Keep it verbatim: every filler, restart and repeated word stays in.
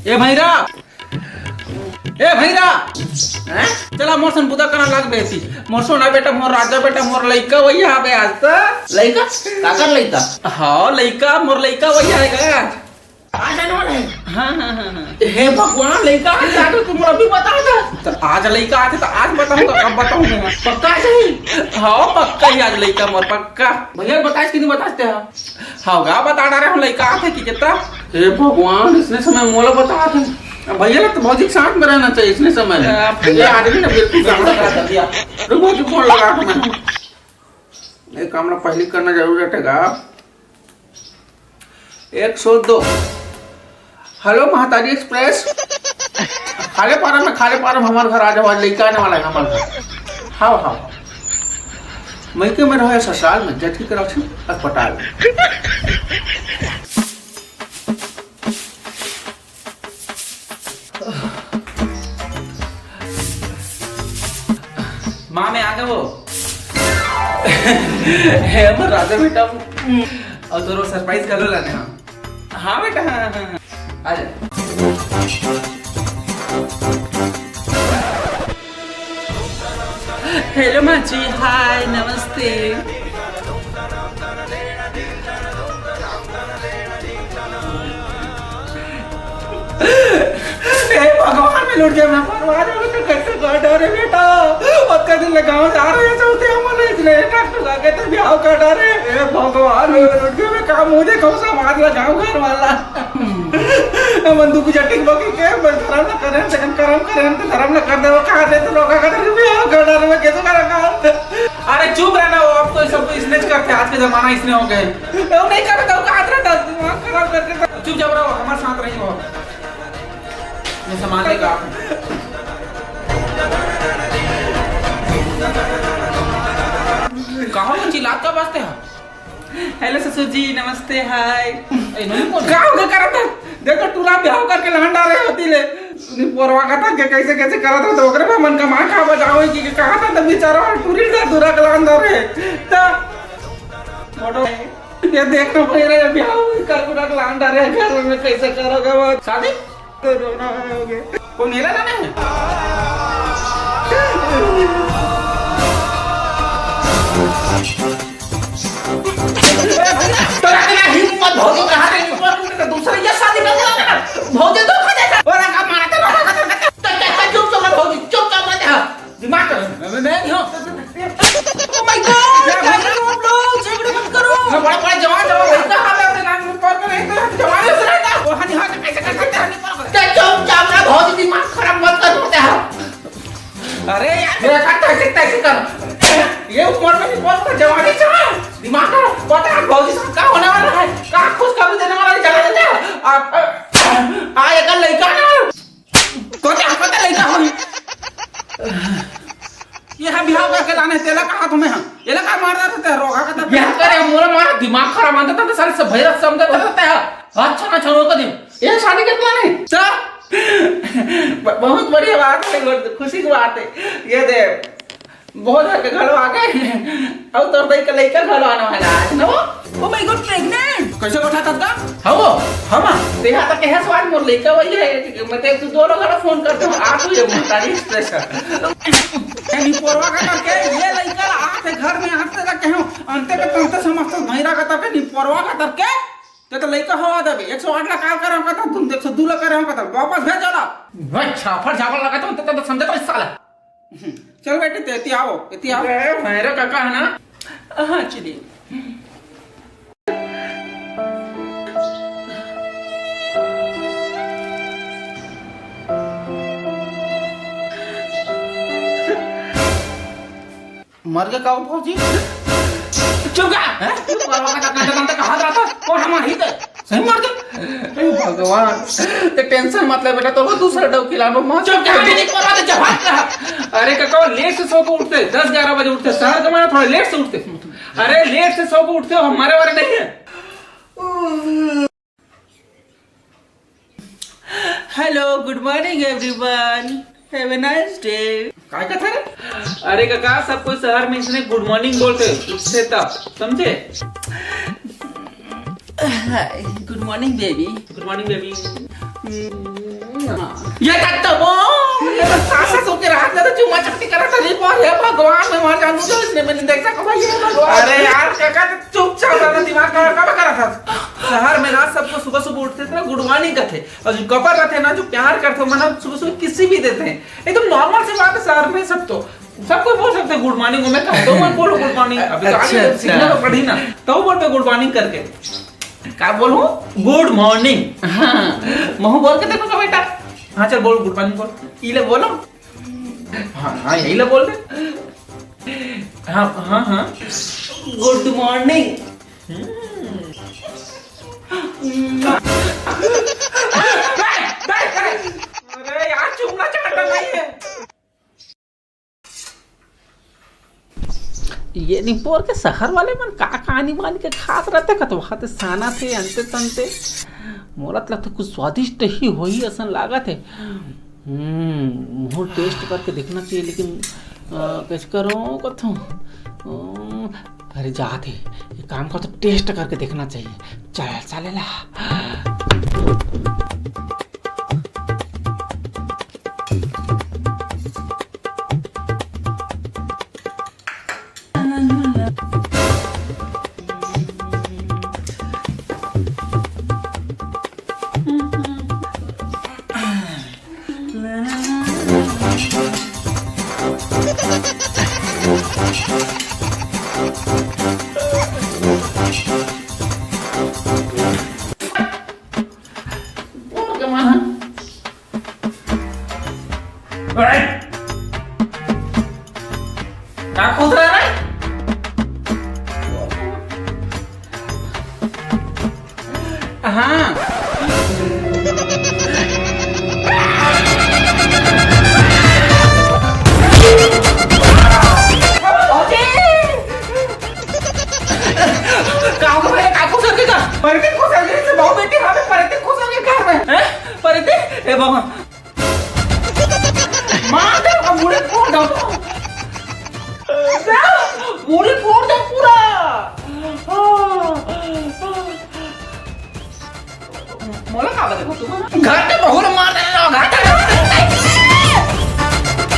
ए भैरा, ए भैरा, हैं? चला मोर सन बुता करन लाग बेटी। मोर सोना बेटा, मोर राजा बेटा, मोर लइका वही आबे आज त। लइका? काकर लइका? हाँ, लइका, मोर लइका वही आएगा आज। आज आने वाला है? हाँ, हाँ, हाँ, हाँ। हे भगवान, लइका आज आगे, तुम अभी बता दे। त आज लइका आथे त आज बताऊंगा, कब बताऊंगा? पक्का सही? हाँ, पक्का ही आज लइका मोर, पक्का। भैया बताइस कि नहीं बताइस तेहा? हाँ, गा बता डारे हूँ लइका आथे कि कितना। हे भगवान, इसने समय मोला बता थे। अब भैया ला तो भौजी के साथ में रहना चाहिए इसने समय। आ, ये आदमी ना बिल्कुल काम लगा दिया। रुक भौजी, फोन लगा के मैं। ये काम ना पहले करना जरूर रहेगा। एक सौ दो। हेलो महतारी एक्सप्रेस। खाले पारा में, खाले पारा में हमारे घर आ जाओ, आज लइका आने वाला है हमारे घर। हाँ, हाँ। मइके में रहो या ससुराल में, जटकी कराची अस्पताल में। माँ, मैं आ गया वो। हे हमर राजा बेटा, अउ तोरो सरप्राइज घलो लाने हंव। हाँ बेटा, हाँ, हाँ, हाँ। आ जा। हेलो माँ जी, हाय, नमस्ते। हे भगवान, मैं लुट गया, मैं बर्बाद हो गया, कैसे कर डारे बेटा। ओतका दिन ले गाँव जा रहे हैं, चलते हम लोग इसने डॉक्टर आके तो ब्याह कर डारे। हे भगवान, मैं लुट गया, मैं का मुँह देखाऊँ समाज ला, गाँव घर वाला। हमन दू जटिक बकी के, बस धरम ला करे, सेकंड करम करे, हम तो धरम ला कर देवो, कहा दे तो लोग का करके ब्याह कर डारे, मैं कैसे करा का? अरे चुप रहना, वो अब तो सब इसने करते, आज के जमाना इसने हो गए। वो नहीं करता, वो कहा था, दिमाग खराब करके। चुपचाप रहो, हमारे साथ रही हो। मैं संभाल लेगा आप। कहाँ वो चिल्लात का बसते हैं? हेलो ससुर जी, नमस्ते, हाय। ए, नोनी कौन? का हो गया करत है? देखो, टूरा ब्याह करके लान डारे होती ले। नी पोरवा कथा के कैसे, कैसे करत हो, तो ओकरे पे मन का माँ का बजाओ कि, कि कहा था, तब बेचारा टूरी का दूरा का लान डारे। तो, मोटो, ये देखना पड़ रहा है, ब्याह करके लान डारे घर में, कैसे करोगे वो? शादी? तो रोना आया होगे। कौन मेरा नाम है? तोरा के ना हिम्मत भौजी कहा थे, ऊपर उठ के दूसरा ये शादी कर लिया ना। भौजी तो खा जाता। और का मारा था, तो चुप चुप भौजी, चुप चुप रहते हैं। दिमाग कर। मैं, मैं नहीं हूँ। Oh my God, क्या कर रहे हो आप लोग? झगड़े मत करो। मैं बड़ा, बड़ा जवान, जवान लड़का, हाँ, मैं अपने नाम पर कर रहे हैं, तो जवान से रहता। वो हनी हाथ कैसे कर सकते हैं, हनी पर कर। ते चुपचाप रह, भौजी दिमाग खराब मत कर, बोलते हैं। अरे यार, मेरा घर तैसे, तैसे कर। ये उम्र में नहीं बोलता, जवानी से है। दिमाग खराब, पता है भौजी से क्या होने वाला है, क्या खुशखबरी देने वाला है, चला देते हैं। आ, आ, आ, एक लड़का ना, तो क्या पता लइका होई? ये हा बिहाव करके लाने तेला कहा तुम्हें हा? येला का मार रहा था रोगा का तब? बिहाव करे मोला मारा दिमाग खराब आंदा था साले सब भैरव समझा था। अच्छा ना छोड़ो कदी। ये शादी के प्लान है? चल। ब-, बहुत बढ़िया बात है, बहुत खुशी की बात है। ये दे, बहुत हर के घलो आ गए। अब तोर दई के लइका घलो आने वाला है ना वो? Oh my God, pregnant? कैसे बैठा था का? हाँ वो, हम। तेहा तक है सवाल मोर लइका वही है। मैं ते तू दोनों घलो फोन कर दो। आ तू ये महतारी एक्सप्रेस। ए, नी पोरवा का करके, ये लइका ला आथे घर में आते तक कहूँ, अंते के तंते समझतो भैरा का तक, नी पोरवा का तक के, ते तो लइका हवा देबे, एक सौ आठ ला काल करे हम कहता, तुम एक सौ दो ला करे हम कहता, वापस भेज जाला। भाई छाफर छाफर लगा तो, तो, तो समझे तो इस साला। चल बेटे, ते एती आओ, एती आओ। ए, भैरा काका है ना? हाँ, चलिए। मर गया का वो भौजी? चुप का? हैं? तू परवा का कांदा कांदा कहा जाता? कौन हमार हित है? सही मर गया? हे भगवान, ते टेंशन मत ले बेटा, तो दूसरा डौकी लाबो, मत। चुप का? नहीं परवा तो जवाब रहा। अरे काका, लेट से सो के उठते, दस ग्यारह बजे उठते, शहर के माना थोड़ा लेट से उठते। अरे लेट से सो के उठते हो, हमारे वाले नहीं है। Hello, good morning everyone. Have a nice day. काय कथा रे? अरे काका, सब कोई शहर में इसने गुड मॉर्निंग बोलते, उठते तब, समझे? Hi, good morning baby. Good morning baby. ये तक तो बोल, ये तो सास ससुर के रात में तो चुम्मा चपटी करत रही, पर हे भगवान, मैं मर जाऊं तो इसने मैंने देखा को भाई, हे भगवान। अरे यार, काका, तो चुपचाप रहना, दिमाग का काम करा था। शहर में ना सबको सुबह सुबह उठते थे ना, गुड मॉर्निंग कहते, और जो कपल रहते हैं ना, जो प्यार करते हो, मतलब सुबह सुबह किसी भी देते हैं, एकदम नॉर्मल सी बात है शहर में। सब तो, सब कोई बोल सकते हैं गुड मॉर्निंग। मैं कहता हूँ, मैं बोलो गुड मॉर्निंग, अभी तो आगे अच्छा, सीखना अच्छा। तो पड़ी ना, तो बोलते गुड मॉर्निंग करके। का बोलूं? गुड मॉर्निंग। हाँ, महू बोल के देखो तो बेटा। हाँ, चल बोल, गुड मॉर्निंग बोल। ई ले बोलो। हाँ, हाँ, यही ले बोल दे। हाँ, हाँ, हाँ। गुड मॉर्निंग। अरे यार, चूमना चाहता नहीं है। ये निपोर के शहर वाले मन का कहानी मान के खात रहते, कतवा ते साना थे, अंते तंते। मोला त लगथे कुछ स्वादिष्ट ही होही असन लागत हे। हम्म, मुँह टेस्ट करके देखना चाहिए, लेकिन अ, कैसे करूँ कथूँ? अ, अरे जात हे, एक काम कर तो टेस्ट करके देखना चाहिए। चल, चले ला। का खोद रहा है? हाँ। का हो गया? काकू सर के का? परती को सर के से बहु बेटी हमें परती को सर के घर में, हैं? परती? ए बाबा। मार दे, अब मुड़ी फोड़ दो। मुड़ी फोड़ दो पूरा। मोला का बता, तू घर के बहू ला मार दे, घर के